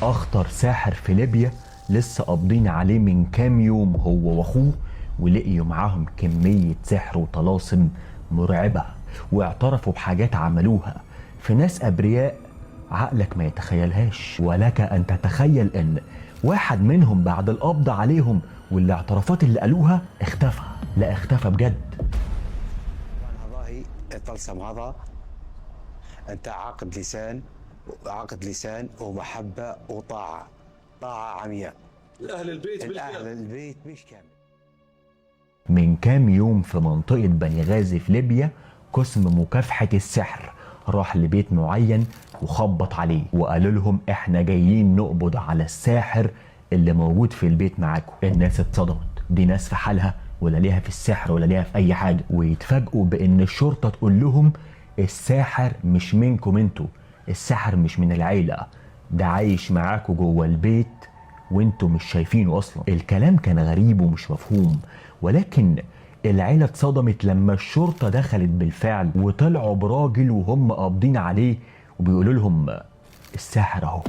اخطر ساحر في ليبيا لسه قابضين عليه من كام يوم هو واخوه، ولقيوا معاهم كمية سحر وطلاسم مرعبة، واعترفوا بحاجات عملوها في ناس أبرياء عقلك ما يتخيلهاش. ولك أن تتخيل أن واحد منهم بعد القبض عليهم والاعترافات اللي قالوها اختفى. لا اختفى بجد. هذا هي الطلسم، هذا انت عقد لسان، عقد لسان ومحبة وطاعة، طاعة عمياء. أهل البيت أهل بالكامل. البيت مش كامل. من كام يوم في منطقة بني غازي في ليبيا، قسم مكافحة السحر راح لبيت معين وخبط عليه وقالوا لهم احنا جايين نقبض على الساحر اللي موجود في البيت معاكم. الناس اتصدمت، دي ناس في حالها ولا ليها في السحر ولا ليها في اي حاجة، ويتفاجئوا بان الشرطة تقول لهم الساحر مش منكم انتوا، الساحر مش من العيلة، ده عايش معاكم جوه البيت وانتوا مش شايفينه اصلا. الكلام كان غريب ومش مفهوم، ولكن العيلة اتصدمت لما الشرطة دخلت بالفعل وطلعوا براجل وهم قابضين عليه وبيقولوا لهم الساحر اهو.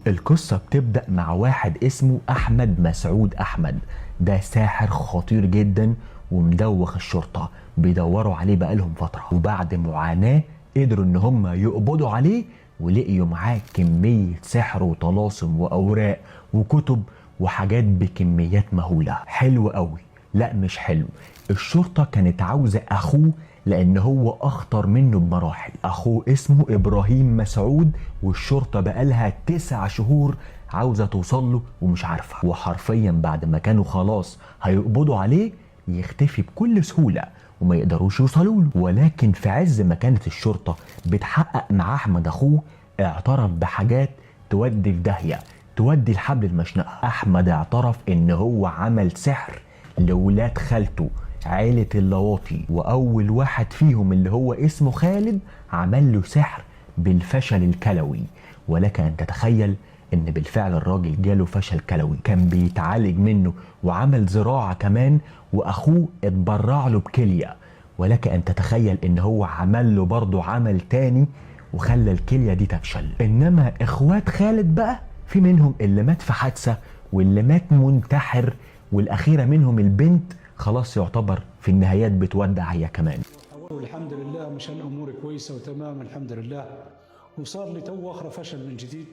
القصة بتبدأ مع واحد اسمه أحمد مسعود أحمد، ده ساحر خطير جدا ومدوخ الشرطة، بيدوروا عليه بقالهم فترة، وبعد معاناة قدروا إن هم يقبضوا عليه ولقيوا معاه كمية سحر وطلاسم وأوراق وكتب وحاجات بكميات مهولة. حلو قوي؟ لا مش حلو. الشرطة كانت عاوزة أخوه لأن هو أخطر منه بمراحل. أخوه اسمه إبراهيم مسعود، والشرطة بقالها 9 شهور عاوزة توصل له ومش عارفة، وحرفيا بعد ما كانوا خلاص هيقبضوا عليه يختفي بكل سهولة وما يقدروش يوصلوا له. ولكن في عز ما كانت الشرطة بتحقق مع أحمد أخوه، اعترف بحاجات تودي في داهية، تودي الحبل المشنقة. أحمد اعترف إن هو عمل سحر لولاد خالته عيلة اللواطي، وأول واحد فيهم اللي هو اسمه خالد عمل له سحر بالفشل الكلوي. ولك أن تتخيل إن بالفعل الراجل جاله فشل كلوي، كان بيتعالج منه وعمل زراعة كمان، وأخوه اتبرع له بكلية. ولك أن تتخيل إن هو عمل له برضه عمل تاني وخلى الكلية دي تفشل. إنما إخوات خالد بقى في منهم اللي مات في حادثة واللي مات منتحر، والأخيرة منهم البنت خلاص يعتبر في النهايات بتودع هي كمان. والحمد لله مشان أموري كويسة وتمام الحمد لله، وصار لي تو آخر فشل من جديد.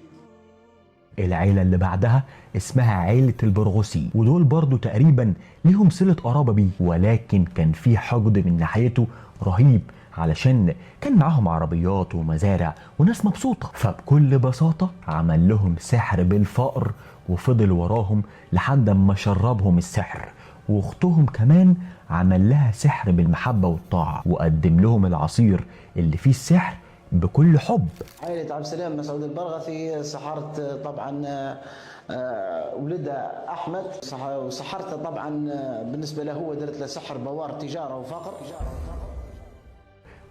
العيلة اللي بعدها اسمها عيلة البرغوثي، ودول برضو تقريبا ليهم صلة قرابة بيه، ولكن كان في حقد من ناحيته رهيب علشان كان معاهم عربيات ومزارع وناس مبسوطة، فبكل بساطة عمل لهم سحر بالفقر وفضل وراهم لحد ما شربهم السحر. واختهم كمان عمل لها سحر بالمحبة والطاعة وقدم لهم العصير اللي فيه السحر بكل حب. عائلة عبد السلام مسعود البرغثي سحرت طبعا ولدها أحمد، وسحرته طبعا بالنسبة له هو درت له سحر بوار تجارة وفقر.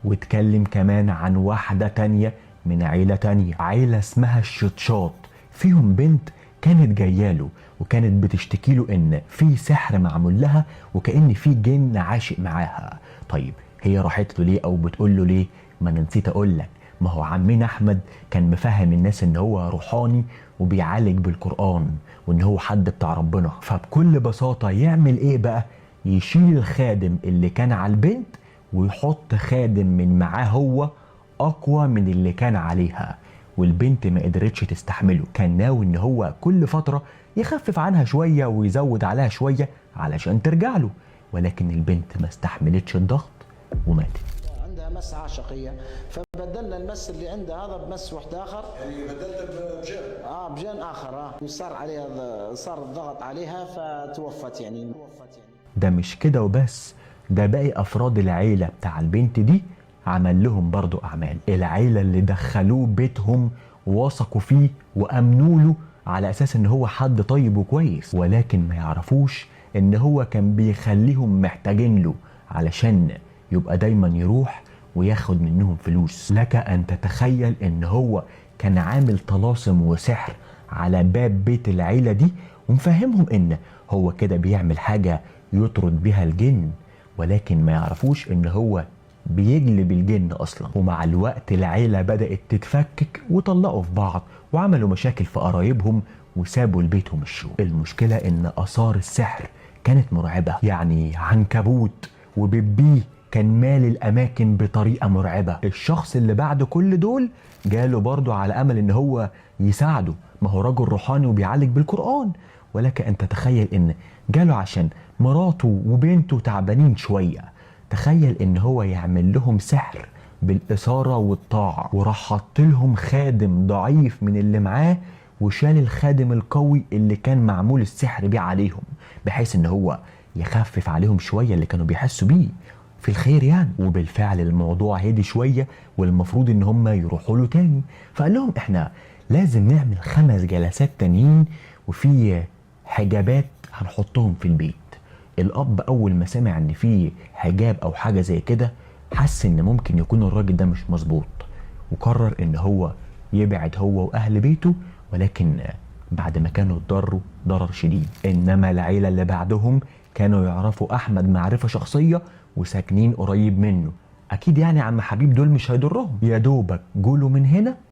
واتكلم كمان عن واحدة تانية من عيلة تانية، عيلة اسمها الشطشاط، فيهم بنت كانت جاياله وكانت بتشتكي له ان في سحر معمول لها وكأن في جن عاشق معاها. طيب هي راحت له ليه او بتقول له ليه؟ ما انا نسيت اقول لك، ما هو عمنا احمد كان مفهم الناس ان هو روحاني وبيعالج بالقرآن وان هو حد بتاع ربنا، فبكل بساطة يعمل ايه بقى؟ يشيل الخادم اللي كان على البنت ويحط خادم من معاه هو اقوى من اللي كان عليها، والبنت ما قدرتش تستحمله. كان ناوي ان هو كل فترة يخفف عنها شوية ويزود عليها شوية علشان ترجع له، ولكن البنت ما استحملتش الضغط وماتت. عندها مس عاشقية، فبدلنا المس اللي عندها هذا بمس واحد آخر، يعني بدلت بجان، بجان آخر، وصار عليها، صار الضغط عليها فتوفت يعني. ده مش كده وبس، ده باقي أفراد العيلة بتاع البنت دي عمل لهم برضو أعمال. العيلة اللي دخلوه بيتهم ووثقوا فيه وأمنوا له على أساس إن هو حد طيب وكويس، ولكن ما يعرفوش إن هو كان بيخليهم محتاجين له علشان يبقى دايما يروح وياخد منهم فلوس. لك أن تتخيل إن هو كان عامل طلاسم وسحر على باب بيت العيلة دي ومفهمهم إن هو كده بيعمل حاجة يطرد بيها الجن، ولكن ما يعرفوش إن هو بيجلب الجن اصلا. ومع الوقت العيلة بدات تتفكك وطلقوا في بعض وعملوا مشاكل في قرايبهم وسابوا البيت ومشوا. المشكلة ان اثار السحر كانت مرعبة، يعني عنكبوت وبيبيه كان مال الاماكن بطريقة مرعبة. الشخص اللي بعد كل دول جاله برضه على امل ان هو يساعده، ما هو رجل روحاني وبيعالج بالقران، ولك ان تتخيل ان جاله عشان مراته وبنته تعبانين شوية. تخيل ان هو يعمل لهم سحر بالاثاره والطاعة، وراح حط لهم خادم ضعيف من اللي معاه وشال الخادم القوي اللي كان معمول السحر بيه عليهم، بحيث ان هو يخفف عليهم شوية اللي كانوا بيحسوا بيه في الخير يعني. وبالفعل الموضوع هدي شوية، والمفروض ان هم يروحوا له تاني. فقال لهم احنا لازم نعمل 5 جلسات تانيين وفي حجابات هنحطهم في البيت. الاب اول ما سمع ان في حجاب او حاجة زي كده حس ان ممكن يكون الراجل ده مش مظبوط، وقرر ان هو يبعد هو واهل بيته، ولكن بعد ما كانوا اتضروا ضرر شديد. انما العيلة اللي بعدهم كانوا يعرفوا احمد معرفة شخصية وساكنين قريب منه، اكيد يعني عم حبيب دول مش هيضرهم. يا دوبك جولة من هنا